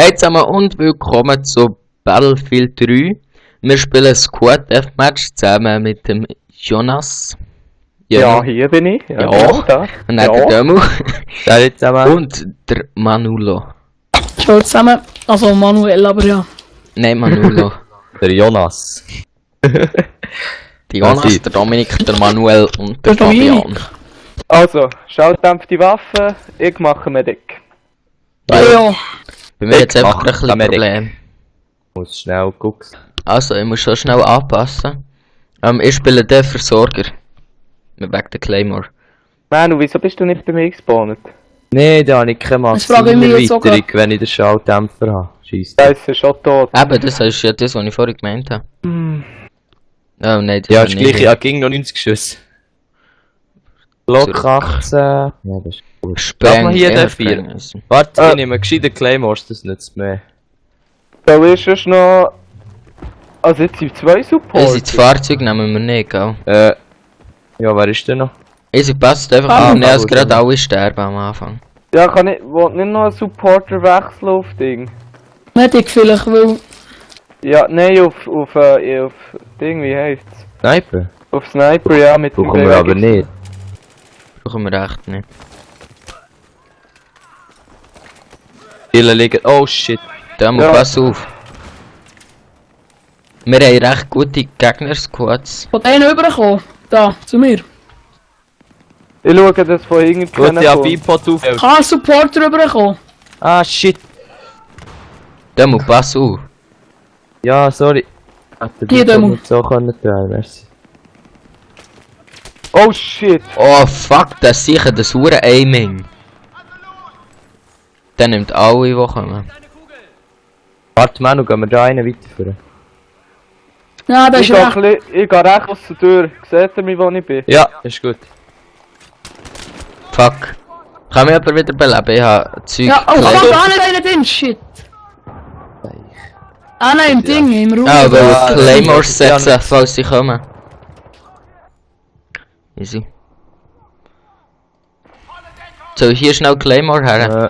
Hey zusammen und willkommen zu Battlefield 3. Wir spielen Squad Deathmatch zusammen mit dem Jonas. Ja, hier bin ich. Ja. Da. Und dann der Demo. Salut zusammen. Und der Manulo. Ciao zusammen. Also Manuel, aber ja. Nein, Manulo. Der Jonas. Der Jonas, der Dominik, der Manuel und der Der Dominik. Fabian. Also, Schalldämpf die Waffe, ich mache Medic. Ja. Bei mir jetzt einfach mach ein bisschen Medic. Problem. Muss schnell gucken. Also, ich muss schon schnell anpassen. Ich spiele den Versorger. Wegen der Claymore. Manu, wieso bist du nicht bei mir gespawnt? Nee, da habe ich keine Das frage ich mich jetzt auch Erweiterung, wenn ich den Schalldämpfer habe. Scheisse. Da ist er schon tot. Eben, das ist ja das, was ich vorhin gemeint habe. Hm. Oh nein, das Ja, ist ist gleich, ja, ging noch 90 Schüsse. Block Zurück. 18. Ja, das ist gut. Spreng, Lass mal hier den Spreng 4. ist- Warte, ich nehme gescheite Claymores, das nützt mehr. Da ist es noch... Also jetzt sind zwei Supports. Das Fahrzeug nehmen wir nicht, gell? Ja, wer ist denn noch? Easy passt einfach Ah, an, dass gut, gerade ja. alle sterben am Anfang. Ja, kann ich... Wollt nicht noch einen Supporter wechseln auf Ding? Medic vielleicht, weil... Ja, nein, auf Ding, wie heisst's? Sniper? Auf Sniper, ja, mit dem Brauchen wir aber Bewegungs- nicht. Brauchen wir echt nicht. Viele liegen. Oh shit. Da muss Ja. pass auf. Wir haben recht gute Gegner-Squads. Von denen rüberkommen. Da, zu mir. Ich schaue das von hinten Gut, ja, Bipod auf. Kann ein Supporter rüberkommen? Ah shit. Da muss pass auf. Ja, sorry. Hätte Hier, Bipod Demo. nicht so können drehen, merci. Oh shit! Oh fuck, das ist sicher das hure Aiming. Der nimmt alle, die kommen. Warte, Manu, gehen wir da einen weiterführen? Ja, das Ich ist gehe recht. recht aus der Tür. Seht ihr mich, wo ich bin? Ja, ist gut. Fuck. Kann mich aber wieder beleben? Ich habe Zeug Ja, oh gelegt. fuck, einer einer drin, shit. Einer im Ding, im Raum. Ah, aber Ja, Claymore das ist ja setzen, falls sie kommen. Easy. So, hier schnell Claymore her.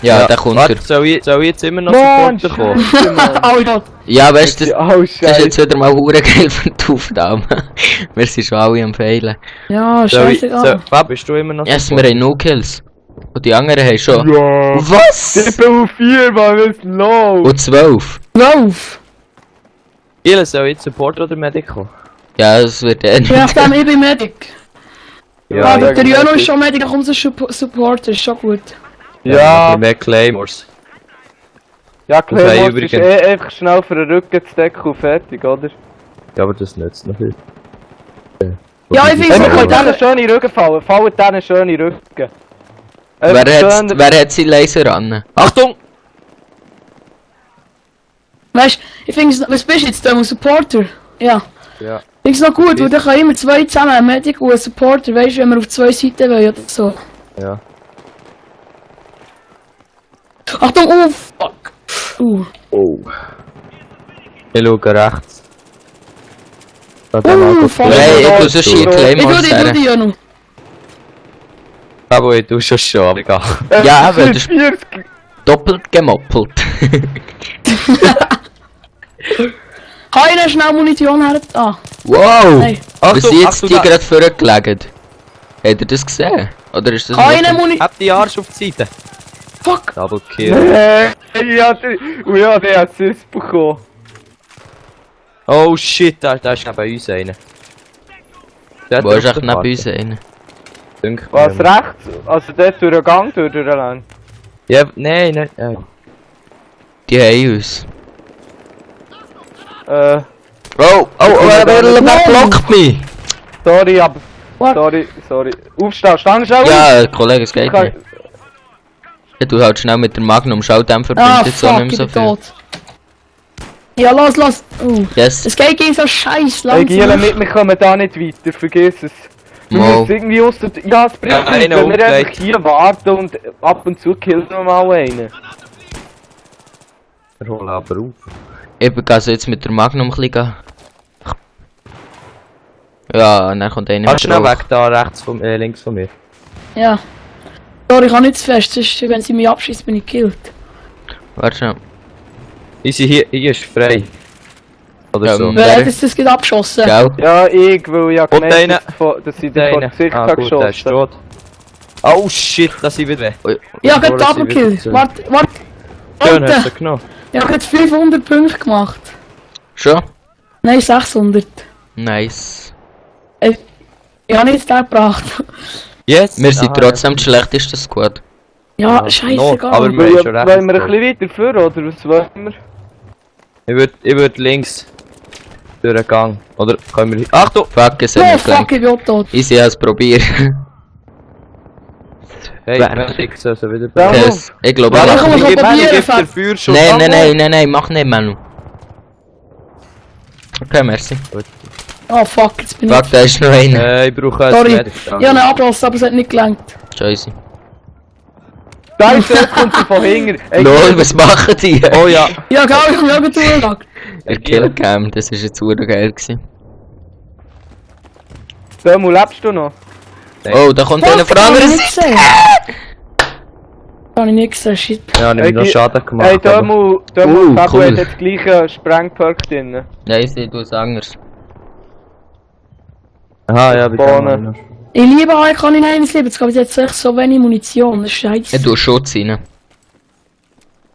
Ja, der kommt Warte, er. soll ich jetzt immer noch Mann, Supporter kommen? Scheiße, Mann. Oh Gott. Ja, weißt du, Ja, oh das ist Scheiße. jetzt wieder mal hure geil für die Aufnahme. Wir sind schon alle am Fehlen. Ja, Soll ich, scheißegal. Fab, bist du immer noch Yes, wir haben no Kills. Und die anderen haben schon. Ja. Was? 7-4, Mann, was ist los? Und 12. Lauf. Ihr soll jetzt Supporter oder Medic kommen? Ja, das wird eh Je nachdem, ich bin Medic. Ja, Ja, ja, der Jono Medic. ist schon Medic, da kommt so Supporter, ist schon gut. Ja, Mehr Claymores. ja, Das wäre Claymore ist übrigens- einfach schnell für den Rücken zu decken und fertig, oder? Ja, aber das nützt noch viel. Ja, ich Hey, finde wir es können gut. denen schöne Rücken fallen. Fallen denen schöne Rücken. Wer hat seinen Laser an? Achtung! Weißt du, ich finde es, was bist du jetzt, der Supporter? Ja. Ja. Ich finde es noch gut, weil da kann immer zwei zusammen, ein Medic und ein Supporter, weißt du, wenn wir auf zwei Seiten wollen oder so. Ja. Achtung, oh fuck. Oh. Ich schaue rechts. Da Fuck. Hey, ich tue so shit Ich Claymore tu her. die Jono. Aber ich tue schon schon, aber egal. Ja, aber das ist 40. doppelt gemoppelt. Kann ich noch schnell Munition her? Ah, Wow! nein. Was Achtung, sind jetzt Achtung, die da- gerade vorgelegen? Habt ihr das gesehen? Oder ist das Kann ich nur- noch Munition? Hab die Arsch auf die Seite. Fuck. Double Kill. Ja, der hat Assist bekommen. Oh shit, da ist neben uns einer. Der Wo hat ist auf echt der neben uns Karte. einer? Dünkt Was, mir. rechts? Also dort durch den Gang, durch den Land? Ja, nein, nein. Die haben uns. Oh, Wer blockt mich? sorry, aber... What? Sorry. Aufstehen, stand schon. Ja, Kollege, es geht Kann- nicht. Ja, du halt schnell mit der Magnum Schalldämpfer, Ah, bringt jetzt auch fuck, nicht ich mehr so bin viel. tot. Ja, los. Yes, Es geht gegen so scheiß Hey, Giele, langsam. wir kommen da nicht weiter, vergiss es. Wir Mo. müssen irgendwie aus der... Ja, es bringt Ja, nichts, einer wenn wir umgelegt. einfach hier warten und ab und zu killt noch mal einen. Wir holen aber auf. ich gehe also jetzt mit der Magnum ein bisschen gehen. Ja, und dann kommt einer Kannst du schnell drauf. weg da rechts von, links von mir. Ja. Sorry, ich kann nicht zu fest, sonst, wenn sie mich abschießt, bin ich gekillt. Warte schon. Easy, hier ist frei. Oder Ja, so. Wer hat jetzt das gerade abgeschossen? Gell? Ja, ich, weil ich Und einer. dass ich den vor Einer. Gesicht Ah, habe gut, der ist geschossen. tot. Oh shit, da sind wir wieder. Ja, Bevor gerade sie Double wieder Kill. zu- Warte. Schön, hast du Alter, genommen. ich hab gerade 500 Punkte gemacht. Schon? Nein, 600. Nice. Ich habe nicht den gebracht. Jetzt? Wir sind Aha, trotzdem das schlechteste Squad. Ja, Ja, scheiße, noch, egal. aber wir- Wollen haben schon recht. wir ein bisschen weiter vor, oder was wollen wir? Ich würd links durch den Gang. Oder können wir... Achtung! Fuck, es hat Oh nicht fuck, gelangt. ich bin auch tot. Easy, als probiert. Hey, Wer- wir fixen also wieder. Ja. Yes. Ich glaube Ja, alle. komm, Ich mal gebe probieren, den Fab. Feuerschuss. Nein, mach nicht, Manu. Okay, merci. Oh fuck, jetzt bin Fuck, da ist noch einer. Ich brauche ein Sorry. Medic. ich. Ich habe ihn abgelassen, aber es hat nicht gelangt. Scheiße. Da ist jetzt kommt sie von hinten. Ey, Lol, was machen die? Oh ja. Ja, geil, ich habe mich auch zugesagt. Der Killcam, das ist jetzt super geil gewesen. Dömu, lebst du noch? Oh, da kommt einer von Habe ich anderes. nicht gesehen. Habe ich nicht gesehen, shit. Ja, ich habe noch Schaden gemacht. Hey, aber- Dömu, Fabio cool. hat jetzt gleiche Sprengperk drin. Nein, ich sehe was anderes. Aha, ja, bitte. Vorne. Ich liebe euch, kann ich nicht lieben. Jetzt habe ich jetzt echt so wenig Munition. Das ist Ich scheiße. tue Schutz rein.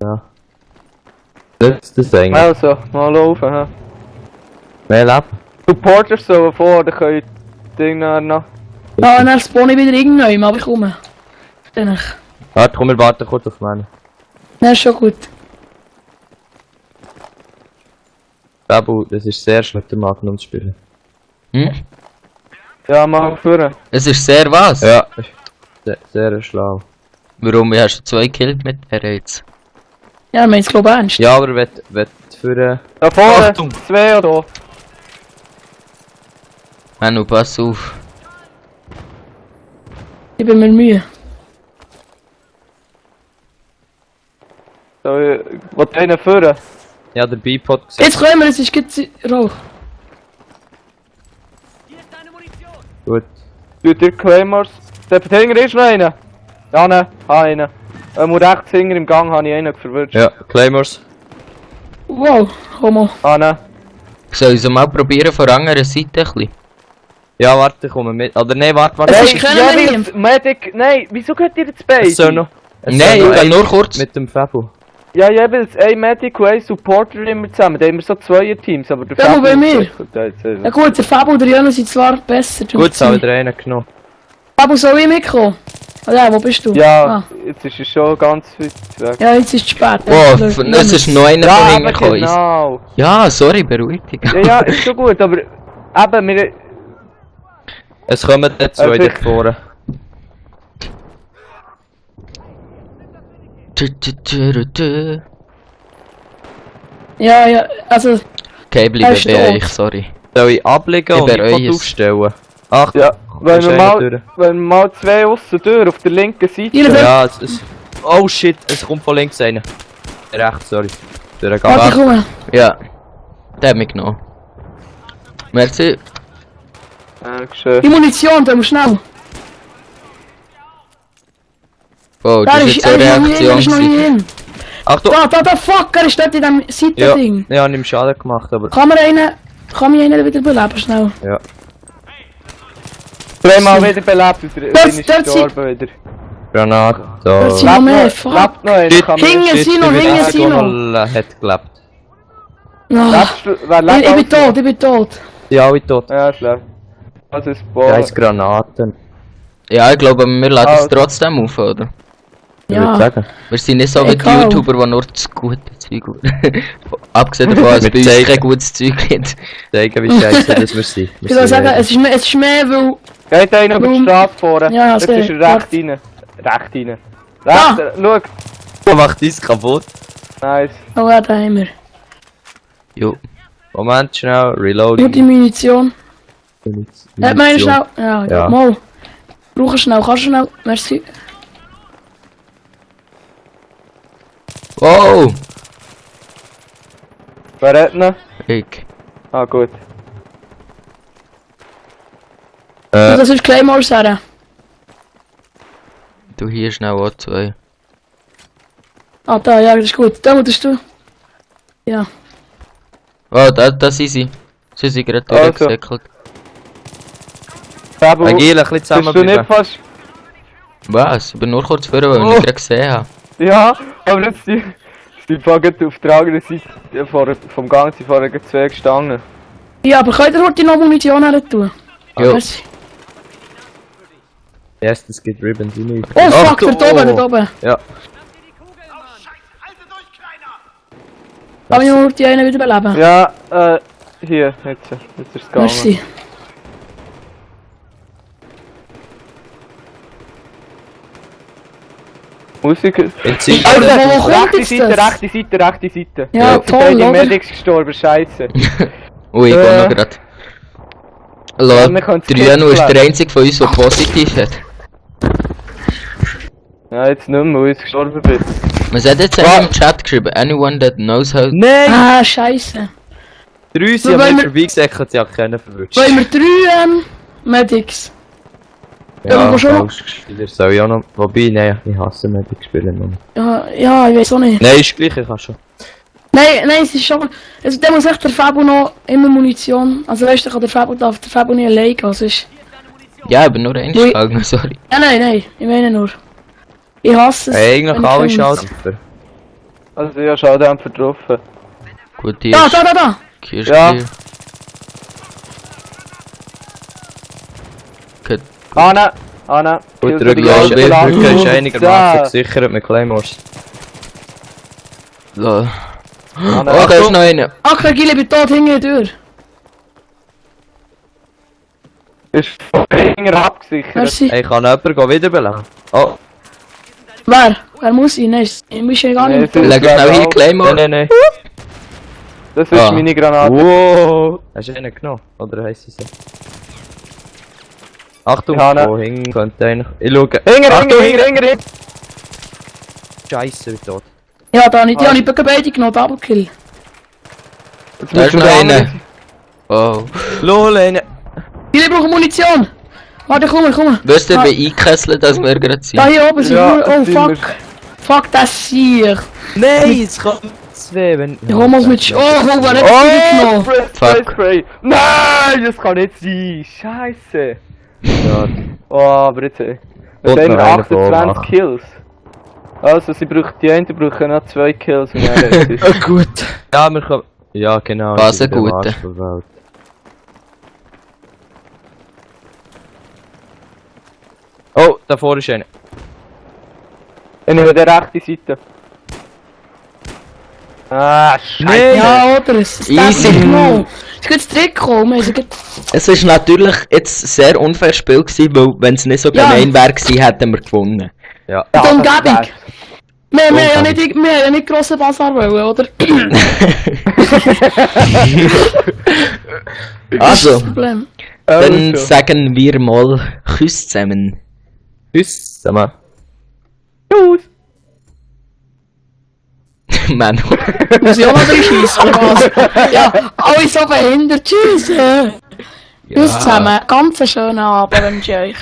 Ja. Das eigentlich. Also, mal laufen, hä? Mehr Leben. Supporters sollen vor, dann können die Dinger noch. Ja, und dann spawn ich wieder irgendwann, aber ich komme. Dann ich. Warte, komm, wir warten kurz auf meinen. Dann ist schon gut. Babu, das ist sehr schwer mit dem Magnum zu spielen. Hm? Ja, mal führen. Es ist sehr was? Ja, sehr schlau. Warum? Wie hast du 2 Kills mit der jetzt? Ja, wir glaube ich ernst. Ja, aber wenn für... Da vorne, Achtung. 2 oder? Manu, pass auf. Ich bin mir Mühe. So, wollt einer führen? Ja, der Bipod gesehen. Jetzt können wir, es ist jetzt Rauch. Gut. Tut ihr Claymores? Der Verteidiger ist noch einer. Ja, ne, habe einen. Rechts hinten im Gang habe ich einen verwirrt. Ja, Claymores. Wow, komm mal. Ah, ne. Soll ich es mal probieren von der anderen Seite ein bisschen? Ja, warte, ich komme mit. Oder nein, warte. Es Hey, ist keiner ja, mehr weil- Medic, nein, wieso geht ihr jetzt beide? Es soll noch... es Nein, soll noch ich ein- nur kurz. Mit dem Fabu. Ja, jeweils ein Medic und ein Supporter immer zusammen. Da haben wir so 2er-Teams, aber der Ja, aber bei mir. mir. Ja gut, der Fabio und der Jönu sind zwar besser. Gut, jetzt habe ich wieder einen genommen. Fabio, soll ich mitkommen? Ah, ja, wo bist du? Ja, Ah. jetzt ist es schon ganz weit weg. Ja, jetzt ist es spät. Oh, Ja, es ist noch einer von hinten aber gekommen. genau. Ja, sorry, beruhig dich. Ja, ja, ist schon gut, aber eben, wir... Es kommen dort zwei Also ich- dort vorne. Ja, ja, also, Okay, Er bleibe ist bei tot. euch, sorry. Soll ich ablegen Ich und bereue ich es. aufstellen? Ach, Ja, wenn ist wir einer mal, durch. wenn wir mal 2 aussen durch, auf der linken Seite... Hier, Ja, es ist... Oh shit, es kommt von links einer. Rechts, sorry. Durch den warte, ich Gang. komme. Ja. Der hat mich genommen. Merci. Dankeschön. Die Munition, da musst schnell. Oh, Da das ist, ist jetzt so er eine ist noch nie, er ist noch Reaktion. nie hin. Achtung! Da, fuck, er ist dort in dem Ja, Seitending. ja, ich habe Schaden gemacht, aber... Kann mich einen wieder beleben, schnell? Ja. Zweimal wieder belebt und der Das- ist das gestorben wieder. Granate. Das sind Lebt noch mehr, noch- fuck. lebt noch einer, Shit, kann man- Hinge Shit, sind noch, ich bin hinge der sind Einzige, noch. der hat gelebt. Ah, Lebst du? Wer lebt ich bin alles tot, ich bin tot. Ja, alle tot. noch? Ja, ist lebt. Das ist Scheiß Granaten. Ja, ich glaube, wir laden es Also. trotzdem auf, oder? Ich Ja. würde sagen. Wir sind nicht so wie die Egal. YouTuber, die nur das gute Zeug abgesehen davon, dass Wir bei uns zeigen. kein gutes Zeug gibt. Zeigen, wie scheiße das wir sind. Ich würde sagen, es ist mehr, weil... Geht einer über die Warum? Straße vorne. Ja, Jetzt sehr. ist er recht rein. Recht rein. Ah! Recht, schau. Oh, macht dies kaputt. Nice. Oh ja, da haben wir. Jo. Moment, schnell, Gute reloading. Munition. Meine schnell. Ja, Ja. mal. Brauche schnell, kannst du schnell. Merci. Wow! Wer hat noch? Ich. Ah, gut. Das ist Claymore sagen. Du hier schnell auch 2. Ah, da, ja, das ist gut. Da musst du. Ja. Oh, da sind sie. Sie sind gerade Also. durchgesäckelt. Fabu, Agil, ein bisschen bist du nicht zusammenbleiben. fast... Was? Ich bin nur kurz vorher, weil ich ihn gerade gesehen habe. Ja, aber jetzt die Fahrgäste auf der anderen Seite vom Gang sind vorher gerade zwei gestanden. Ja, aber könnt ihr heute noch Munition her tun? Jo. Merci. Erstes geht Ribbons rein. Oh fuck, du- da oben, da oben. Ja. Kann ich nur die einen wieder beleben? Ja, hier, jetzt ist es gegangen. Merci. Musik... Entzieht. Aber Alter, wo kommt rechte jetzt Seite, das? rechte Seite. Ja, Jetzt sind voll, beide oder? Medics gestorben, scheiße. Oh, ich gehe noch gerade. Ja, wir Lol, können Triano ist skippen. der einzige von uns, der positiv hat. Ja, jetzt nicht mehr, weil ich gestorben bin. Was hat jetzt einer im Chat geschrieben? Anyone that knows how... Nein! Ah, scheiße. 3 sind Wir am wollen- nicht vorbeigesäckert, ja, keinen verwünscht. Wollen wir 3 Medics? Ja, wir schon- falsch gespielt. Soll ich auch noch... Wobei, nein, ich hasse Medic spielen noch. Ja, ich weiß auch nicht. Nein, ist gleich, ich kann schon. Nein, es ist schon... Also, der muss echt der Fabu noch immer Munition... Also, weißt du, kann der Fabu nicht allein gehen, sonst... Ja, ich bin nur Ui. eingeschlagen, sorry. Ja, nein, ich meine nur... Ich hasse es. Hey, eigentlich wenn ich alle keine Schaden. Also ja, schade, haben vertroffen. Gut, hier Da, ist... da! Hier ist Ja. clear. Gut. Anna. Gut, Kill Rücken die ist Leute. Rücken ist einigermaßen Ja. gesichert mit Claymores. Lol. Anna, Oh, da ist noch einer. Ach, Gile, ich bin tot hinter der Tür. ist von Finger abgesichert. Merci. Hey, kann jemand wiederbeleben? Oh, Wer muss ich? Nein, ich muss ja gar Nee, nicht. das- Leg schnell hin, nein, Claymore. nein. Das ist Ah. meine Granate. Wow! Hast du einen genommen? Oder heisst es so? Achtung, Ja, ne. wo hinten könnte eigentlich... Ich schaue... Hinger! Scheisse, wie tot. Ja, da nicht. Die habe ich beide genommen, Double Kill. Jetzt Da musst ist du noch den einer. anderen- Oh. LOL, eine... Gile, ich brauche Munition. Warte, komm. Wisst ihr, Ah. wie eingekesselt dass wir gerade sind? Da hier oben sind Ja, wir. Oh, sind fuck. Fuck, das hier. Nein, es kommt zwei, wenn... Ich hol mal's mit... Oh, guck mal, nicht Oh, genommen. Spray. Nein, das kann nicht sein. Scheiße. Ja, Oh, aber jetzt... Jetzt Und haben wir noch einer 28 von Kills. Also, die einen brauchen noch 2 Kills. Und dann ist es- gut. Ja, wir kommen... Ja, genau. Was ich bin ein der guter. Arsch der Welt. Oh, da vorne ist einer. Ich nehme die rechte Seite. Ah, Scheiße. Ja, oder? Es ist Easy. genommen. Es ist gut zurückgekommen. Also, Es ist natürlich jetzt sehr unfair Spiel gewesen, weil wenn es nicht so Ja. gemein wäre gewesen, hätten wir gewonnen. Ja. die das Umgebung. wär's. Wir haben ja nicht grossen Basar wollen, oder? Also, Problem. dann Also. sagen wir mal Tschüss zusammen. Tschüss zusammen. Tschüss. Manu. Muss ich auch noch reinschiessen, oder was? Ja, alle so behindert. Tschüss. Tschüss zusammen. Ganz einen schönen Abend wünsche ich euch.